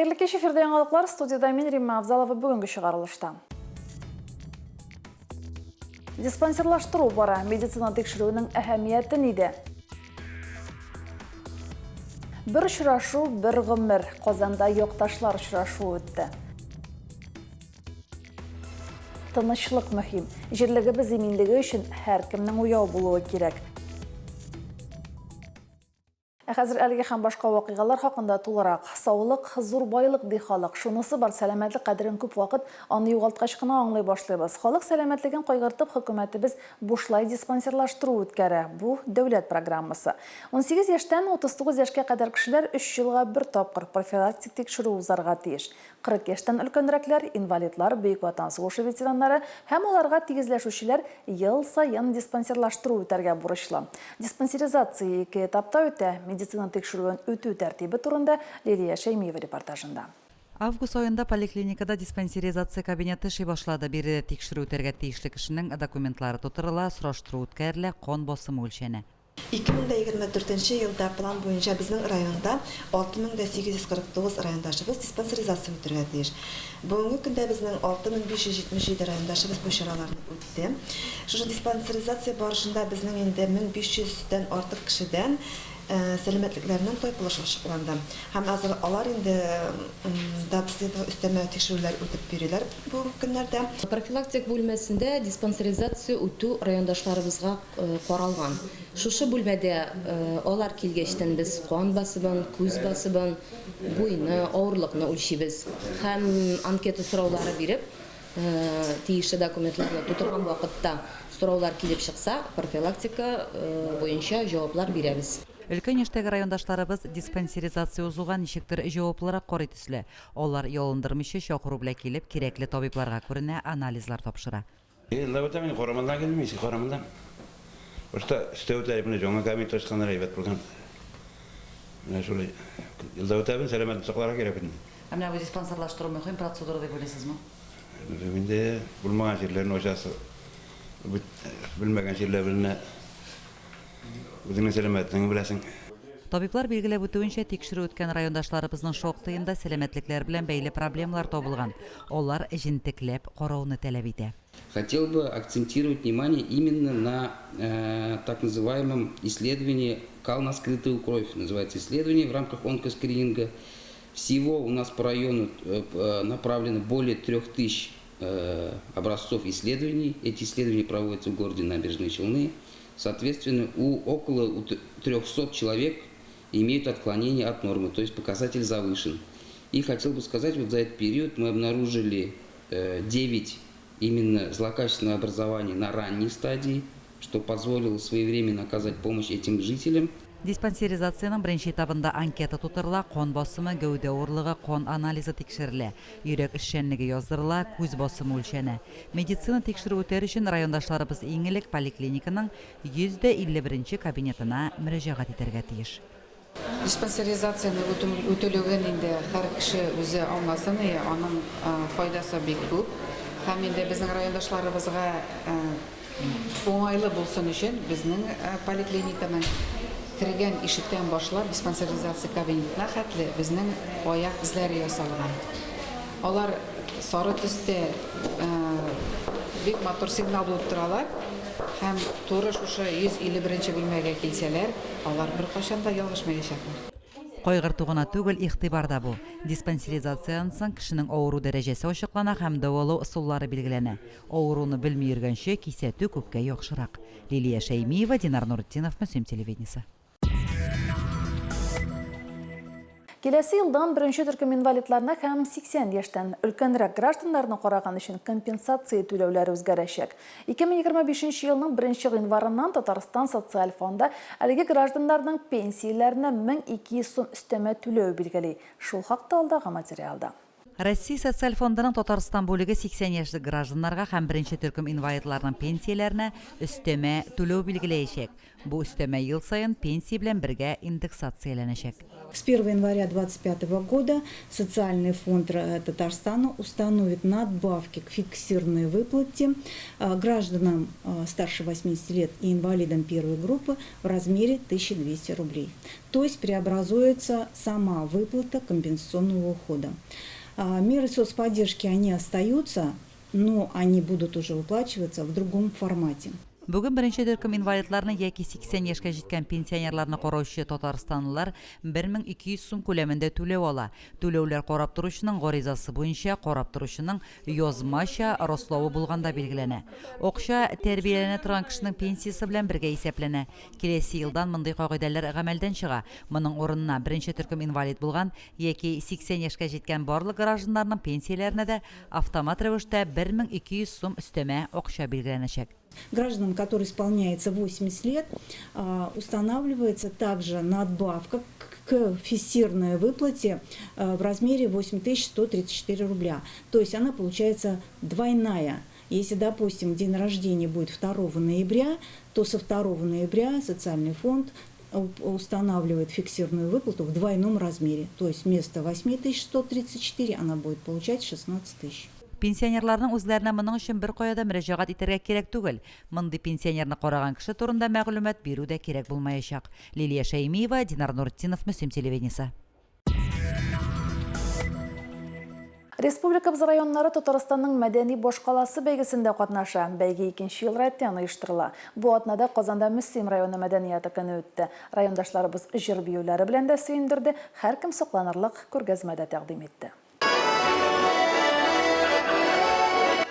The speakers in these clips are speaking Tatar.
Хәерле кич, эфирдә яңалыклар, студиядә мин Римма Авзалова бүгенге чыгарылышта. Диспансерлаштыру бара. Медицина тикшерүенең әһәмияте нидә? Бер очрашу, бер гомер. Казанда якташлар очрашуы үтте. Тынычлык мөһим. Җирлегебез иминлеге өчен һәркемнең уяу булуы кирәк. Ә хәзер әлеге һәм башка вакыйгалар хакында тулырак. Саулык, зур байлык, ди халык. Шунысы бар, сәламәтлек кадерен күп вакыт аны югалткач кына аңлый башлыйбыз. Халык сәламәтлеген кайгыртып, хөкүмәтебез бушлай диспансерлаштыру үткәрә. Бу, дәүләт программасы. 18 яшьтән 39 яшькә кадәр кешеләр өч елга бер тапкыр профилактик тикшерү узарга тиеш. 40 яшьтән өлкәнрәкләр, инвалидлар, Бөек Ватан сугышы ветераннары һәм аларга тигезләшүчеләр ел саен диспансерлаштыру үтәргә бурычлы. Диспансеризация ике этапта үтә. Медицина тикшерүен үтү тәртибе турында Лилия Шәймиева репортажында. Август аенда поликлиникада диспансеризация кабинеты эшли башлады. Биредә тикшерү үтәргә тиешле кешенең документлары тутырыла, сораштыру үткәрелә, кан басымы үлчәнә. 2024 нче елда план буенча безнең районда 6849 райондашыбыз диспансеризация үтәргә тиеш. Бүгенге көндә безнең 6577 райондашыбыз бу чараларны үтте. Шушы диспансеризация барышында безнең инде 1500 дән артык кешедән сәламәтлекләреннән тайпылыш ачыкланды. Һәм хәзер алар инде дообследование өстәмә тикшерүләр үтеп йөриләр бүгенге көннәрдә. Профилактик бүлмәсендә диспансеризация үтү райондашларыбызга каралган. Шушы бүлмәдә алар килгәчтен без кан басымын, күз басымын, буйны, авырлыкны үлчибез һәм анкета сораулары биреп, тиешле документларны тутырган вакытта сораулар килеп чыкса, профилактика буенча җаваплар бирәбез. Өлкән яшьтәге райондашларыбыз диспансеризация узуга ничектер җаваплырак карый төсле. Алар ялындырмыйча чакыру белән килеп, кирәкле табибларга күренә, анализлар тапшыра. Еллар үтә, мин Карамалдан килдем, Иске Карамалдан. Башта өстә үтә, менә яңа кабинет ачканнар, әйбәт булган. Менә шулай. Еллар үтә, сәламәтлек сакларга кирәк бит инде. Ә менә бу диспансерлаштыру мөһим процедура дип уйлыйсызмы? Мөһим инде, булмаган җирләрне ачасы. Бит белмәгән җирләр беленә. Үзеңнең сәламәтлегеңне беләсең. Табиблар билгеләп үтүенчә, тикшерү үткән райондашларыбызның шактыенда сәламәтлекләре белән бәйле проблемалар табылган. Алар җентекләп карауны таләп итә. Хотел бы акцентировать внимание именно на так называемом исследовании кал на скрытую кровь, называется исследование в рамках онкоскрининга. Всего у нас по району направлено более 3000 образцов исследований. Эти исследования проводятся в городе Набережные Челны. Соответственно, у около 300 человек имеют отклонение от нормы, то есть показатель завышен. И хотел бы сказать, вот за этот период мы обнаружили 9 именно злокачественного образования на ранней стадии, что позволило своевременно оказать помощь этим жителям. Диспансеризациянең беренче этабында анкета тутырыла, кан басымы, гәүдә авырлыгы, кан анализы тикшерелә, йөрәк эшчәнлеге яздырыла, күз басымы үлчәнә. Медицина тикшерү үтәр өчен райондашларыбыз иң элек поликлиниканың 151 нче кабинетына мөрәҗәгать итәргә тиеш. Диспансеризацияне үтүлеген инде һәр кеше үзе аңласын и аның файдасы бик күп. Һәм инде безнең райондашларыбызга Уңайлы булсын өчен безнең поликлиниканың кергән ишектән башлап диспансеризация кабинетына хәтле безнең аяк эзләре ясалган. Алар сары төстә бик матур сигнал булып торалар һәм туры шушы 151 нче бүлмәгә килсәләр, алар беркайчан да ялгышмаячаклар. Кайгырту гына түгел, игътибар да бу. Диспансеризациядән соң кешенең авыру дәрәҗәсе ачыклана һәм дәвалау ысуллары билгеләнә. Авыруны белми йөргәнче, кисәтү күпкә яхшырак. Лилия Шәймиева, Динар Нуретдинов, Мөслим телевидениесе. Киләсе елдан беренче төркем инвалидларны һәм 80 яшьтән өлкәнрәк гражданнарны караган өчен компенсация түләүләре үзгәрәчәк. 2025 нче елның беренче гыйнварыннан Татарстан Социаль фонды әлеге гражданнарның пенсияләренә 1200 сум өстәмә түләү билгели. Шул хакта алдагы материалда. Россия Социаль фондының Татарстан бүлеге 80 яшьлек гражданнарга һәм беренче төркем инвалидларның пенсияләренә өстәмә түләү билгеләячәк. Бу өстәмә ел саен пенсия белән бергә индексацияләнәчәк. С 1 января 2025 года Социальный фонд Татарстана установит надбавки к фиксированной выплате гражданам старше 80 лет и инвалидам первой группы в размере 1200 рублей. То есть преобразуется сама выплата компенсационного ухода. Меры соцподдержки, они остаются, но они будут уже выплачиваться в другом формате. Бүген беренче төркем инвалидларны яки 80 яшькә җиткән пенсионерларны караучы татарстанлылар 1200 сум күләмендә түләү ала. Түләүләр карап торучының гаризасы буенча карап торучының язмача раславы булганда билгеләнә. Акча тәрбияләнә торган кешенең пенсиясе белән бергә исәпләнә. Киләсе елдан мондый кагыйдәләр гамәлдән чыга. Моның урынына беренче төркем инвалид булган яки 80 яшькә җиткән барлык гражданнарның пенсияләренә дә автомат рәвештә 1200 сум өстәмә акча билгеләнәчәк. Гражданам, которым исполняется 80 лет, устанавливается также надбавка к фиксированной выплате в размере 8134 рубля. То есть она получается двойная. Если, допустим, день рождения будет 2 ноября, то со 2 ноября социальный фонд устанавливает фиксированную выплату в двойном размере. То есть вместо 8134 она будет получать 16 тысяч. Пенсионерларның үзләренә моның өчен беркая да мөрәҗәгать итәргә кирәк түгел. Мондый пенсионерны караган кеше турында мәгълүмат бирү дә кирәк булмаячак. Лилия Шәймиева, Динар Нуртдинов, Мөслим телевидениесе. Республикабыз районнары Татарстанның мәдәни башкаласы бәйгесендә катнаша. Бәйге икенче ел рәттән оештырыла. Бу атнада Казанда Мөслим районы мәдәнияте көне үтте. Райондашларыбыз җыр-биюләре белән дә сөендерде, һәркем сокланырлык күргәзмә дә тәкъдим итте.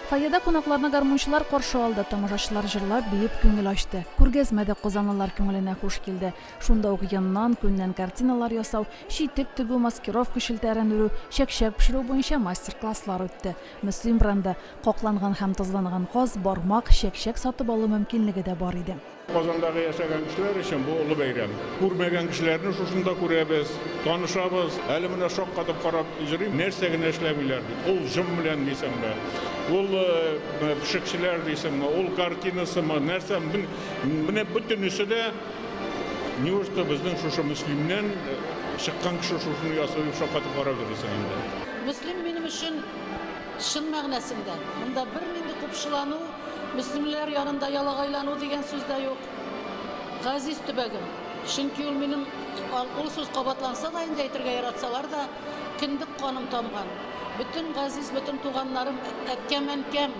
Фойеда кунакларны гармунчылар каршы алды, тамашачылар җырлап, биеп күңел ачты. Күргәзмә дә казанлылар күңеленә хуш килде. Шунда ук йоннан, күннән картиналар ясау, читек тегү, маскировка челтәрен үрү, чәкчәк пешерү буенча мастер-класслар үтте. Мөслим бренды, какланган һәм тозланган каз, бармак, чәкчәк сатып алу мөмкинлеге дә бар иде. Казандагы яшәгән кешеләр өчен бу олы бәйрәм. Күрмәгән кешеләрне шушында күрәбез, танышабыз. Әле менә шаккатып карап йөрим, нәрсә генә эшләмиләр бит. Ул җом белән дисеңме, ул пешекчеләр дисеңме, ул картинасымы, нәрсә, менә бөтенесе дә неужто безнең шушы Мөслимнән чыккан кеше шушыны ясый дип шаккатып карап йөрисең инде. Мөслим минем өчен чын мәгънәсендә. Монда бернинди купшылану, Мөслимлеләр янында ялагайлану дигән сүз дә юк. Газиз төбәгем. Чөнки ул минем, ул сүз кабатланса да инде, әйтергә яратсалар да, кендек каным тамган. Бөтен газиз, бөтен туганнарым, әткәм-әнкәм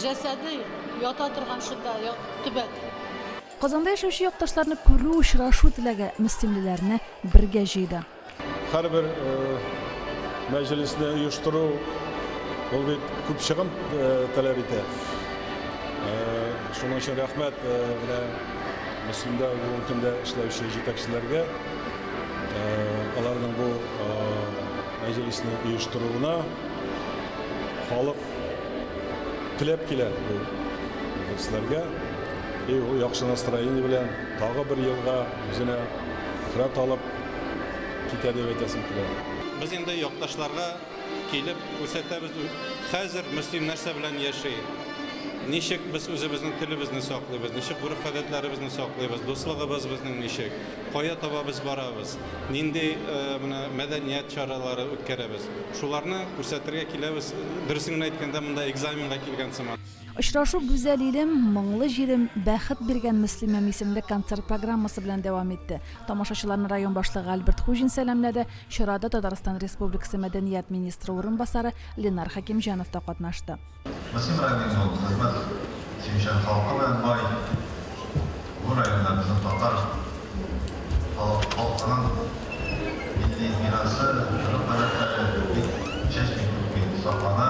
җәсәде ята торган шунда төбәк. Казанда яшәүче якташларны күрү, очрашу теләге мөслимлеләрне бергә җыйды. Һәрбер мәҗлесне оештыру ул бит күп чыгым таләп итә. Шуның өчен рәхмәт менә Мөслимдә бүгенге көндә эшләүче җитәкчеләргә, аларның бу мәҗлесне оештыруына халык теләп килә бу мәҗлесләргә. И ул яхшы настроение белән тагы бер елга үзенә рәт алып китә дип әйтәсем килә. Без инде якташларга килеп күрсәтәбез, хәзер Мөслим нәрсә белән яши, ничек без үзебезнең телебезне саклыйбыз, ничек гореф-гадәтләребезне саклыйбыз, дуслыгыбыз безнең ничек, кая таба без барабыз, нинди менә мәдәният чаралары үткәрәбез. Шуларны күрсәтергә киләбез. Дөресен генә әйткәндә, монда экзаменга килгән сыман. Очрашу Гүзәл илем, моңлы җирем, бәхет биргән Мөслимем исемле концерт программасы белән дәвам итте. Тамашачыларны район башлыгы Альберт Хуҗин сәламләде, чарада Татарстан Республикасы мәдәният министры урынбасары Ленар Хәкимҗанов та катнашты. Мөслим районы инде ул хезмәт сөючән халкы белән бай. Бу районда безнең татар халкының милли мирасы, гореф-гадәтләре бик чәчми түкми саклана.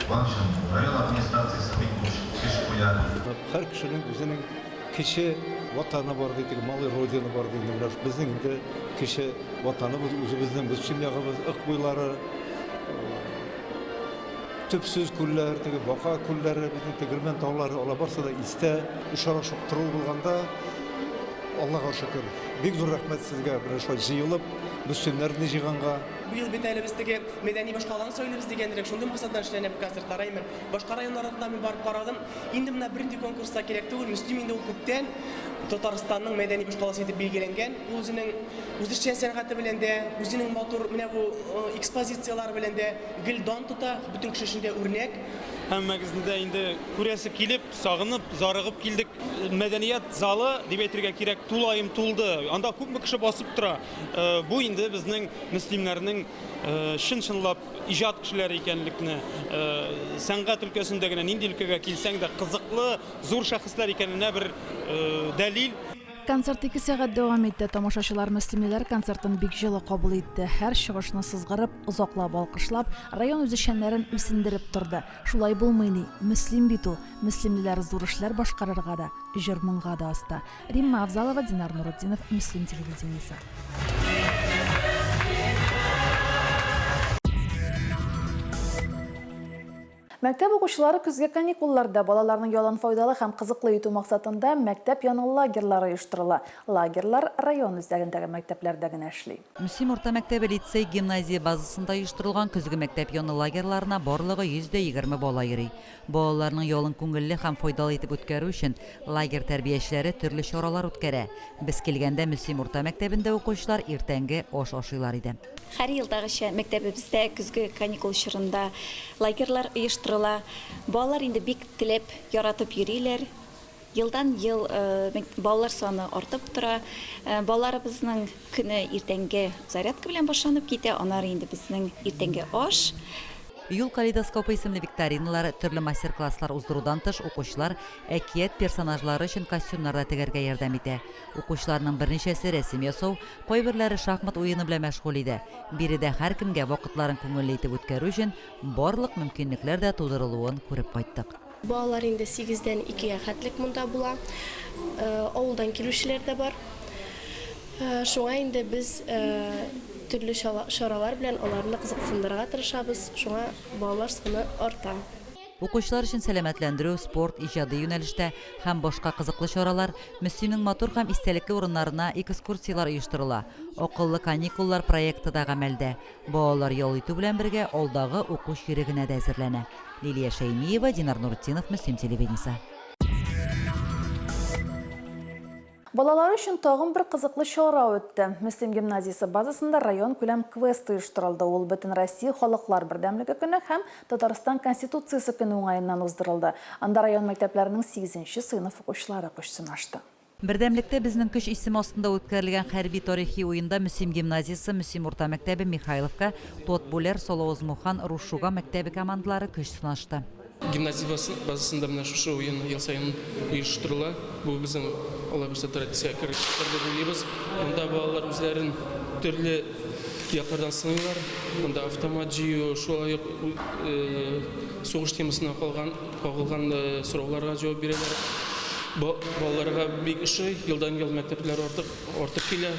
Моның өчен район администрациясе бик күп көч куя. Һәр кешенең үзенең кече ватаны бар ди, теге малый родина бар ди инде. Менә безнең инде кече ватаныбыз, үзебезнең Мөслим ягыбыз, Ык буйлары, төпсез күлләр, теге Бака күлләре, безнең Тегермән таулары, алар барысы да истә. Очрашып тору булганда, Аллага шөкер. Бик зур рәхмәт сезгә, менә шулай җыелып, Мөслимнәрне җыйганга. Быел бит әле без теге мәдәни башкаланы сайлыйбыз дигәнрәк, шундый максаттан эшләнә бу концертлар, әйме. Башка районнарда да мин барып карадым. Инде менә бернинди конкурс та кирәк түгел, Мөслим инде ул күптән Татарстанның мәдәни башкаласы итеп билгеләнгән. Ул үзенең үзешчән сәнгате белән дә, үзенең матур менә бу экспозицияләре белән дә гел дан тота, бөтен кеше өчен дә үрнәк. Һәммәгезне дә инде күрәсе килеп, сагынып, зарыгып килдек. Мәдәният залы дип әйтергә кирәк, тулаем тулды. Анда күпме кеше басып тора. Бу инде безнең мөслимнәрнең чын-чынлап иҗат кешеләре икәнлекне, сәнгать өлкәсендә генә нинди өлкәгә килсәң дә кызыклы, зур шәхесләр икәненә бер дәлил. Концерт ике сәгать дәвам итте. Тамашачылар мөслимлеләр концертын бик җылы кабул итте. Һәр чыгышны сызгырып, озаклап алкышлап, район үзешчәннәрен үсендереп торды. Шулай булмый ни, Мөслим бит ул! Мөслимлеләр зур эшләр башкарырга да, җыр-моңга да оста. Римма Авзалова, Динар Нуретдинов, Мөслим телевидениесе. Мәктәп укучылары көзге каникулларда балаларның ялын файдалы һәм кызыклы итү максатында мәктәп яны лагерьлары оештырыла. Лагерьлар район үзәгендәге мәктәпләрдә генә эшли. Мөслим урта мәктәбе лицей-гимназия базасында оештырылган көзге мәктәп яны лагерьларына барлыгы 120 бала йөри. Балаларның ялын күңелле һәм файдалы итеп үткәрү өчен лагерь тәрбиячеләре төрле чаралар үткәрә. Без килгәндә Мөслим урта мәктәбендә укучылар иртәнге аш ашыйлар иде. Һәр елдагыча мәктәбебездә көзге каникул чорында лагерьлар оештырыла. Балалар инде бик теләп, яратып йөриләр. Елдан-ел балалар саны артып тора. Балаларыбызның көне иртәнге зарядка белән башланып китә, аннары инде безнең иртәнге аш. Юл калейдоскопы исемле викториналар, төрле мастер-класслар уздырудан тыш, укучылар әкият персонажлары өчен костюмнар да тегәргә ярдәм итә. Укучыларның берничәсе рәсем ясау, кайберләре шахмат уены белән мәшгуль иде. Биредә һәркемгә вакытларын күңелле итеп үткәрү өчен барлык мөмкинлекләр дә тудырылуын күреп кайттык. Балалар инде сигездән икегә хәтлек монда була. Авылдан килүчеләр дә бар. Шуңа инде без төрле чаралар белән аларны кызыксындырырга тырышабыз, шуңа балалар саны арта. Укучылар өчен сәламәтләндерү, спорт, иҗади юнәлештә һәм башка кызыклы чаралар, Мөслимнең матур һәм истәлекле урыннарына экскурсияләр оештырыла. Акыллы каникуллар проекты да гамәлдә. Балалар ял итү белән бергә алдагы уку чирегенә дә әзерләнә. Лилия Шәймиева, Динар Нуртдинов, Мөслим телевидениесе. Балалар өчен тагын бер кызыклы чара үтте. Мөслим гимназиясе базасында районкүләм квест оештырылды. Ул Бөтенроссия халыклар бердәмлеге көне һәм Татарстан Конституциясе көне уңаеннан уздырылды. Анда район мәктәпләренең сигезенче сыйныф укучылары көч сынашты. Бердәмлектә безнең көч исеме астында үткәрелгән хәрби-тарихи уенда Мөслим гимназиясе, Мөслим урта мәктәбе, Михайловка, Тотбулер, Солоозмухан, Рушуга мәктәбе командалары көч сынашты. Гимназия базасында менә шушы уен ел саен оештырыла. Бу безнең, алла бирсә, традициягә керер дип уйлыйбыз. Монда балалар үзләрен төрле яклардан сыныйлар. Монда автомат җыю, шулай ук сугыш темасына калган Кагылган сорауларга җавап бирәләр. Балаларга бик ошый, елдан-ел мәктәпләр артып, артып килә,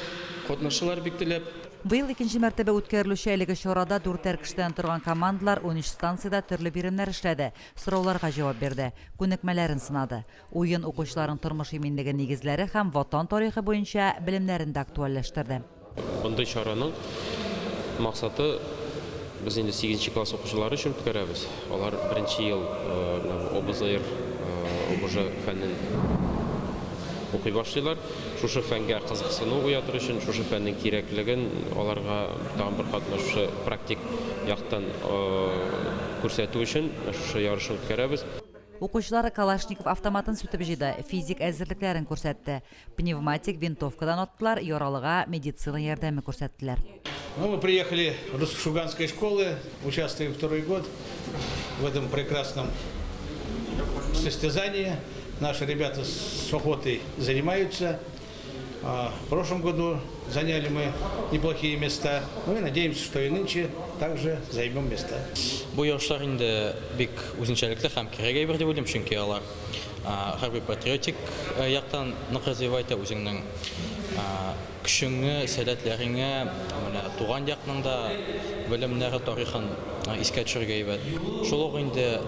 катнашалар бик теләп. Быел икенче мәртәбә үткәрелүче әлеге чарада дүртәр кешедән торган командалар 13 станциядә төрле биремнәр эшләде, сорауларга җавап бирде, күнекмәләрен сынады. Уен укучыларның тормыш иминлеге нигезләре һәм Ватан тарихы буенча белемнәрен дә актуальләштерде. Мондый чараның максаты, без инде сигезенче класс укучылары өчен үткәрәбез. Алар беренче ел менә бу ОБЗР, ОБЖ фәнен укый башлыйлар. Шушы фәнгә кызыксыну уятыр өчен, шушы фәннең кирәклеген аларга тагын бер кат менә шушы практик яктан күрсәтү өчен шушы ярышны үткәрәбез. Укучылар Калашников автоматын сүтеп җыйды, физик әзерлекләрен күрсәтте. Пневматик винтовкадан аттылар, яралыга медицина ярдәме күрсәттеләр. Ну, мы приехали в Шуганской школы, участвуем второй год в этом прекрасном состязании. Наши ребята с охотой занимаются. В прошлом году заняли мы неплохие места. Ну и надеемся, что и нынче также займем места. Бу ярышлар инде бик үзенчәлекле һәм кирәк әйбер дип уйлыйм, чөнки алар Хәрби-патриотик яктан нык развивать итә үзеңнең көчеңне, сәләтләреңә, менә туган якның да белемнәре, тарихын искә төшерергә әйбәт. Шул ук инде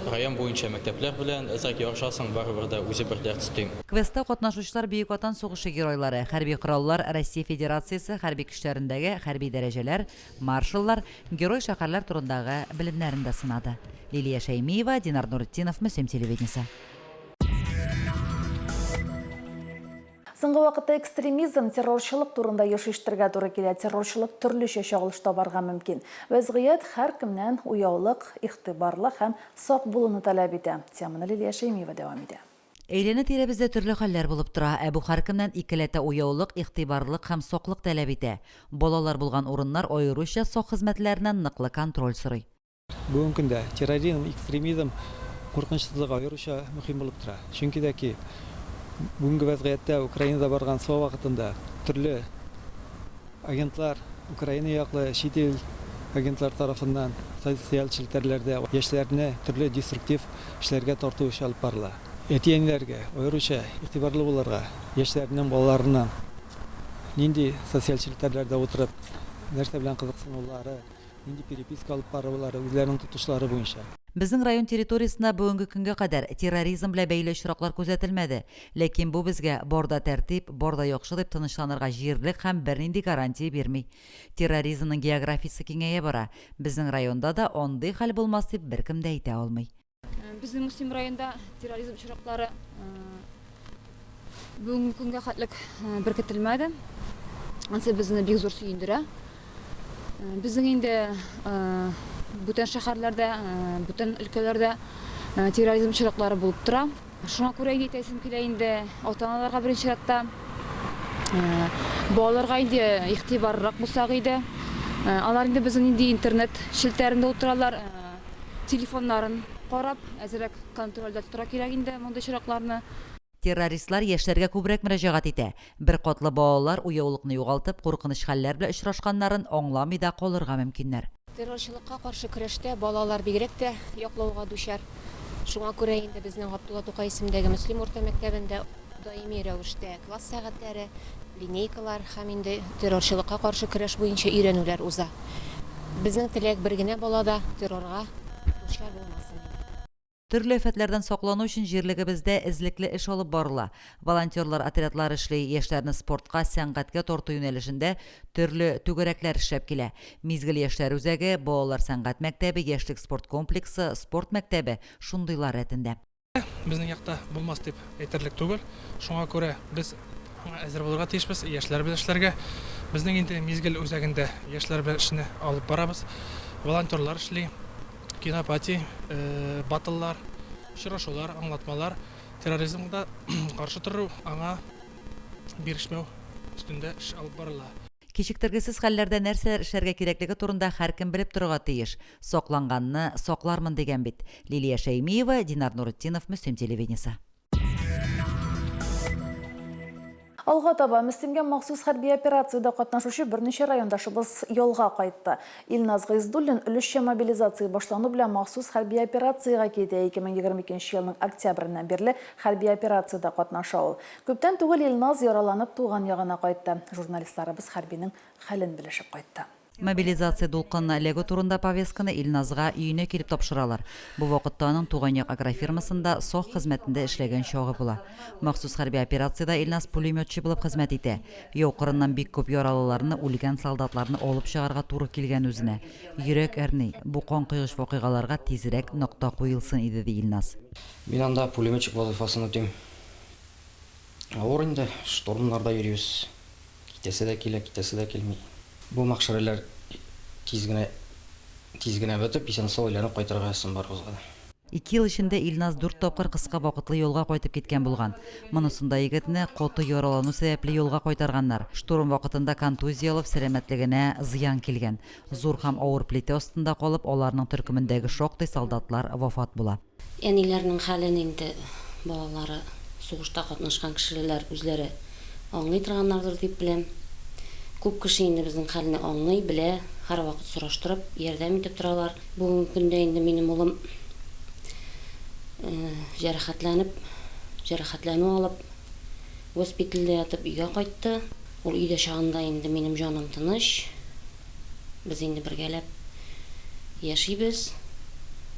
Район буенча мәктәпләр белән әзрәк ярышасың, барыбер дә үзе бер дәрт өсти. Квестта катнашучылар Бөек Ватан сугышы геройлары, хәрби кораллар, Россия Федерациясе хәрби көчләрендәге хәрби дәрәҗәләр, маршаллар, герой-шәһәрләр турындагы белемнәрен дә сынады. Лилия Шәймиева, Динар Нуретдинов, Мөслим телевидениесе. Соңгы вакытта экстремизм, террорчылык турында еш ишетергә туры килә. Террорчылык төрлечә чагылыш табарга мөмкин. Вәзгыять һәркемнән уяулык, игътибарлы һәм сак булуны таләп итә. Теманы Лилия Шәймиева дәвам итә. Әйләнә-тирәбездә төрле хәлләр булып тора, ә бу һәркемнән икеләтә уяулык, игътибарлык һәм саклык таләп итә. Балалар булган урыннар аеруча сак хезмәтләреннән ныклы контроль сорый. Бүгенге көндә терроризм, экстремизм куркынычсызлыгы аеруча мөһим булып тора. Чөнки дә ки, бүгенге вәзгыятьтә Украинада барган СВО вакытында төрле агентлар, Украина яклы чит ил агентлар тарафыннан социаль челтәрләрдә яшьләрне төрле деструктив эшләргә тарту эше алып барыла. Әти-әниләргә аеруча игътибарлы булырга, яшьләрнең, балаларының нинди социаль челтәрләрдә утырып, нәрсә белән кызыксынулары, нинди переписка алып барулары, үзләренең тотышлары буенча. Безнең район территориясендә бүгенге көнгә кадәр терроризм белән бәйле очраклар күзәтелмәде. Ләкин бу безгә бар да тәртип, бар да яхшы дип тынычланырга җирлек һәм бернинди гарантия бирми. Терроризмның географиясе киңәя бара. Безнең районда да андый хәл булмас дип беркем дә әйтә алмый. Безнең Мөслим районында терроризм очраклары бүгенге көнгә хәтлек беркетелмәде. Ансы безне бик зур сөендерә. Безнең инде бүтән шәһәрләрдә, бүтән өлкәләрдә терроризм очраклары булып тора. Шуңа күрә инде әйтәсем килә инде ата-аналарга беренче чиратта балаларга инде игътибарлырак булсак иде. Алар инде безнең нинди интернет челтәрендә утыралар, телефоннарын карап, әзрәк контрольдә тотарга кирәк инде мондый очракларны. Террористлар яшьләргә күбрәк мөрәҗәгать итә. Беркатлы балалар уяулыкны югалтып, куркыныч хәлләр белән очрашканнарын аңламый да калырга мөмкиннәр. Террорчылыкка каршы көрәштә балалар бигрәк тә яклауга дучар. Шуңа күрә инде безнең Габдулла Тукай исемендәге Мөслим урта мәктәбендә даими рәвештә класс сәгатьләре, линейкалар һәм инде террорчылыкка каршы көрәш буенча өйрәнүләр уза. Безнең теләк, бер генә бала да террорга дучар булмасын иде. Төрле афәтләрдән саклану өчен җирлегебездә эзлекле эш алып барыла. Волонтерлар отрядлары эшли, яшьләрне спортка, сәнгатькә тарту юнәлешендә төрле түгәрәкләр эшләп килә. Мизгел яшьләр үзәге, балалар сәнгать мәктәбе, Яшьлек спорт комплексы, спорт мәктәбе, шундыйлар рәтендә. Безнең якта булмас дип әйтерлек түгел. Шуңа күрә без аңа әзер булырга тиешбез, яшьләр белән эшләргә. Безнең инде Мизгел үзәгендә яшьләр белән эшне алып барабыз. Волонтерлар эшли, кинопати, батллар, очрашулар, аңлатмалар, терроризмга каршы тору, аңа бирешмәү өстендә эш алып барыла. Кичектергесез хәлләрдә нәрсәләр эшләргә кирәклеге турында һәркем белеп торырга тиеш. Сакланганны саклармын дигән бит. Лилия Шәймиева, Динар Нуретдинов, Мөслим телевидениесе. Алга таба Мөслимгә махсус хәрби операциядә катнашучы берничә райондашыбыз ялга кайтты. Илназ Гыйздуллин өлешчә мобилизация башлану белән махсус хәрби операциягә китә. 2022 елның октябреннән бирле хәрби операциядә катнаша ул. Күптән түгел Илназ яраланып туган ягына кайтты. Журналистларыбыз хәрбинең хәлен белешеп кайтты. Мобилизация дулкынына эләгү турында повестканы Илназга өенә килеп тапшыралар. Бу вакытта аның туган як агрофирмасында сак хезмәтендә эшләгән чагы була. Махсус хәрби операциядә Илназ пулеметчы булып хезмәт итә. Яу кырыннан бик күп яралыларны, үлгән солдатларны алып чыгарга туры килгән үзенә. Йөрәк әрни, бу канкойгыч вакыйгаларга тизрәк нокта куелсын иде, ди Илназ. Мин анда пулеметчик вазыйфасын үтим. Авыр инде, штурмнарда йөрибез. Китәсе дә килә, китәсе дә килми. Бу мәхшәрәләр тиз генә, тиз генә бетеп, исән-сау әйләнеп кайтырга язсын барыбызга да. Ике ел эчендә Илназ дүрт тапкыр кыска вакытлы ялга кайтып киткән булган. Монысында егетне каты яралану сәбәпле ялга кайтарганнар. Штурм вакытында контузия алып, сәламәтлегенә зыян килгән. Зур һәм авыр плитә астында калып, аларның төркемендәге шактый солдатлар вафат була. Әниләрнең хәлен инде балалары сугышта катнашкан кешеләр үзләре аңлый торганнардыр дип беләм. Күп кеше инде безнең хәлне аңлый, белә, һәрвакыт сораштырып, ярдәм итеп торалар. Бүгенге көндә инде минем улым җәрәхәтләнеп, җәрәхәтләнү алып, госпитальдә ятып өйгә кайтты. Ул өйдә чагында инде минем җаным тыныч. Без инде бергәләп яшибез.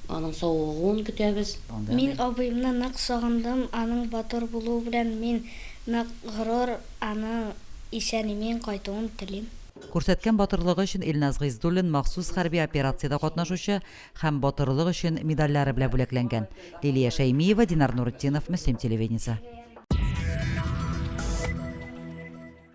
Аның савыгуын көтәбез. Мин абыемны нык сагындым, аның батыр булуы белән мин нык горур, аның исән-имин кайтуын телим. Күрсәткән батырлыгы өчен Илназ Гыйздуллин махсус хәрби операциядә катнашучы һәм Батырлык өчен медальләре белән бүләкләнгән. Лилия Шәймиева, Динар Нуретдинов, Мөслим телевидениесе.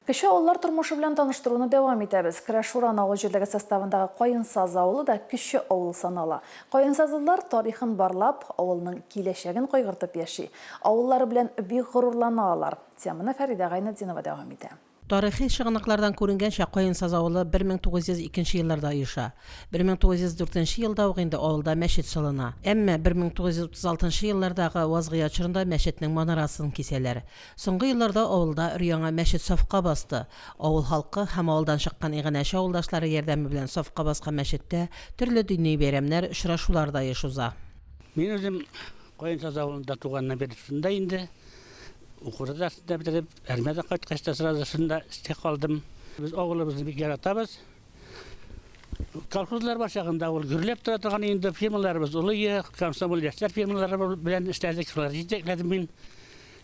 Кече авыллар тормышы белән таныштыруны дәвам итәбез. Крәшуран авыл җирлеге составындагы Каенсаз авылы да кече авыл санала. Каенсазлылар тарихын барлап, авылның киләчәген кайгыртып яши. Авыллары белән бик горурлана алар. Теманы Фәридә Гайнетдинова дәвам итә. Тарихи чыганаклардан күренгәнчә, Каенсаз авылы 1902 нче елларда оеша. 1904 нче елда ук инде авылда мәчет салына. Әмма 1936 нчы еллардагы вазгыять чорында мәчетнең манарасын кисәләр. Соңгы елларда авылда өр-яңа мәчет сафка басты. Авыл халкы һәм авылдан чыккан иганәче авылдашлары ярдәме белән сафка баскан мәчеттә төрле дини бәйрәмнәр, очрашулар да еш уза. Мин үзем Каенсаз авылында туганнан бирле шунда инде. Укуны да шунда бетереп, армиядән кайткач та сразу шунда эшкә калдым. Без авылыбызны бик яратабыз. Колхозлар бар чагында ул гөрләп тора торган инде фирмаларыбыз олы, комсомол яшьләр фирмалары белән эшләдек, шулар җитәкләдем мин.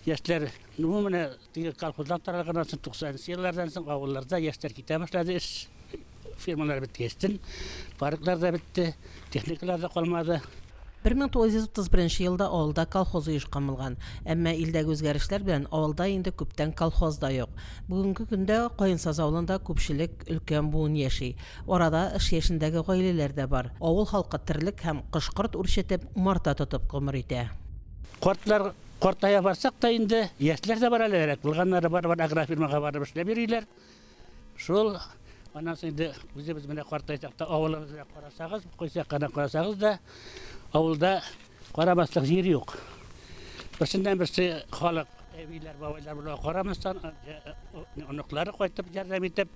Яшьләр, ну менә теге колхозлар таралганнан соң, 90 нчы еллардан соң авылларда яшьләр китә башлады эш фирмалар беткәчтен, парклар да бетте, техникалар да калмады. 1931 елда авылда колхоз оешкан булган. Әмма илдәге үзгәрешләр белән авылда инде күптән колхоз да юк. Бүгенге көндә Каенсаз авылында күпчелек өлкән буын яши. Арада эш яшендәге гаиләләр дә бар. Авыл халкы терлек һәм кош-корт үрчетеп, умарта тотып гомер итә. Картлар картая барсак та инде, яшьләр дә бар әле, эрәк булганнары бар, бар агрофирмага барып эшләп йөриләр. Шул, аннан соң инде үзебез менә картайсак та авылыбызга карасагыз, кайсы якка гына карасагыз да, авылда карамаслык җир юк. Берсеннән берсе халык, әбиләр, бабайлар булуга карамастан, оныклары кайтып ярдәм итеп,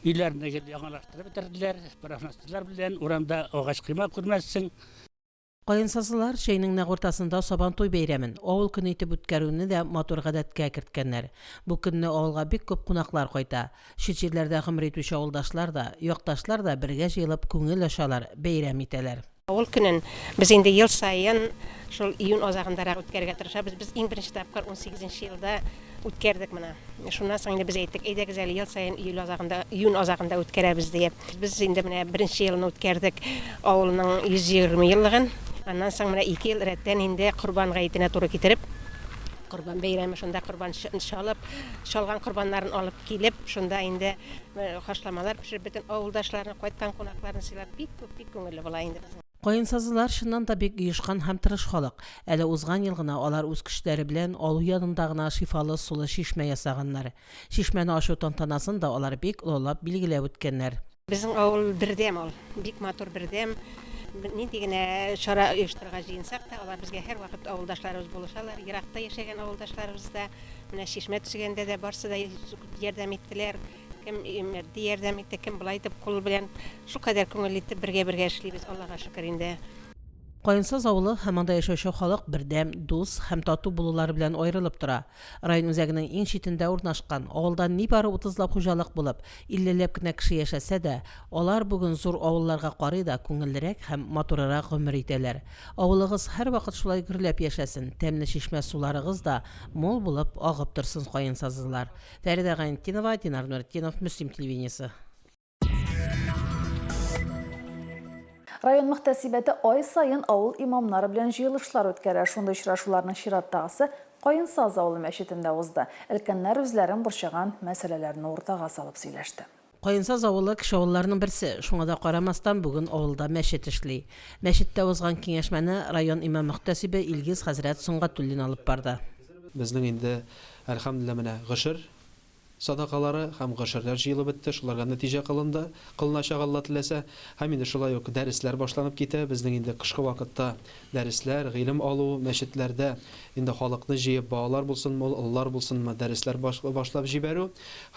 өйләрне гел яңалаштырып бетерделәр, профнастиллар белән урамда агач койма күрмәссең. Каенсазлылар җәйнең нәкъ уртасында Сабантуй бәйрәмен, авыл көне итеп үткәрүне дә матур гадәткә керткәннәр. Бу көнне авылга бик күп кунаклар кайта. Чит җирләрдә гомер итүче авылдашлар да, якташлар да бергә җыелып күңел ачалар, бәйрәм итәләр. Авыл көнен без инде ел саен шул июнь азагындарак үткәрергә тырышабыз. Без иң беренче тапкыр унсигезенче елда Үткәрдек моны. Шуннан соң инде без әйттек, әйдәгез әле ел саен июль азагында, июнь азагында үткәрәбез диеп. Без инде менә беренче елны үткәрдек авылның 120 еллыгын. Аннан соң менә ике ел рәттән инде Корбан гаетенә туры китереп, Корбан бәйрәме, шунда корбан чалып, чалган корбаннарын алып килеп, шунда инде хашламалар пешереп, бөтен авылдашларны, кайткан кунакларны сыйлап, бик күп, бик күңелле була инде безнең. Каенсазлылар чыннан да бик оешкан һәм тырыш халык. Әле узган ел гына алар үз көчләре белән алу янында гына шифалы сулы чишмә ясаганнар. Чишмәне ачу тантанасын да алар бик олылап билгеләп үткәннәр. Безнең авыл бердәм ул, бик матур бердәм. Нинди генә чара оештырырга җыенсак та, алар безгә һәрвакыт авылдашларыбыз булышалар. Еракта яшәгән авылдашларыбыз да, менә чишмә төзегәндә дә барсы да ярдәм иттеләр. Кем матди ярдәм итте, кем болай итеп кул белән. Шулкадәр күңелле итеп бергә-бергә эшлибез, Аллага шөкер инде. Каенсаз авылы һәм анда яшәүче халык бердәм, дус һәм тату булулары белән аерылып тора. Район үзәгенең иң читендә урнашкан, авылда нибары утызлап хуҗалык булып, иллеләп кенә кеше яшәсә дә, алар бүген зур авылларга карый да күңеллерәк һәм матурырак гомер итәләр. Авылыгыз һәрвакыт шулай гөрләп яшәсен, тәмле чишмә суларыгыз да мул булып агып торсын, каенсазлылар. Фәридә Гайнетдинова, Динар Нуретдинов, Мөслим телевидениесе. Район мөхтәсибәте ай саен авыл имамнары белән җыелышлар үткәрә. Шундый очрашуларның чираттагысы Каенсаз авылы мәчетендә узды. Өлкәннәр үзләрен борчыган мәсьәләләрне уртага салып сөйләште. Каенсаз авылы кече авылларның берсе, шуңа да карамастан, бүген авылда мәчет эшли. Мәчеттә узган киңәшмәне район имам-мөхтәсибе Илгиз хәзрәт Сөнгатуллин алып барды. Безнең инде, әлхәмдүлилләһ, менә гошер садакалары һәм гошерләр җыелып бетте, шуларга нәтиҗә кылынды, кылыначак, Алла теләсә. Һәм инде шулай ук дәресләр башланып китә. Безнең инде кышкы вакытта дәресләр, гыйлем алу, мәчетләрдә инде халыкны җыеп, балалар булсынмы ул, олылар булсынмы, дәресләр башлап җибәрү.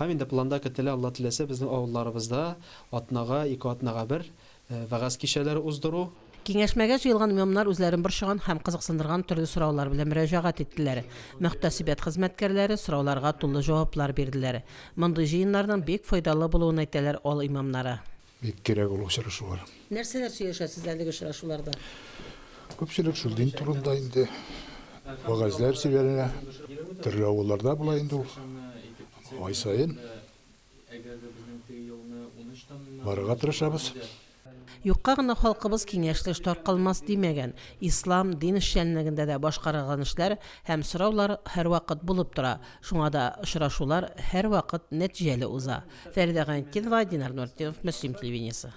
Һәм инде планда көтелә, Алла теләсә, безнең авылларыбызда атнага, ике атнага бер вәгазь кичәләре уздыру. Киңәшмәгә җыелган имамнар үзләрен борчыган һәм кызыксындырган төрле сораулар белән мөрәҗәгать иттеләр. Мөхтәсибәт хезмәткәрләре сорауларга тулы җаваплар бирделәр. Мондый җыеннарның бик файдалы булуын әйтәләр ал имамнары. Бик кирәк ул очрашулар. Нәрсәләр сөйләшәсез әлеге очрашуларда? Күпчелек шул дин турында инде вәгазьләр сөйләнә. Төрле авылларда була инде ул. Ай саен барырга тырышабыз. Юкка гына халкыбыз киңәшле эш таркалмас димәгән. Ислам, дин эшчәнлегендә дә башкарылган эшләр һәм сораулар һәрвакыт булып тора. Шуңа да очрашулар һәрвакыт нәтиҗәле уза. Фәридә Гайнетдинова, Динар Нуртдинов, Мөслим телевидениесе.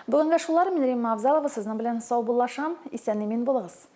Бүгенгә шулар, мин Римма Авзалова сезнең белән саубуллашам. Исән-имин булыгыз.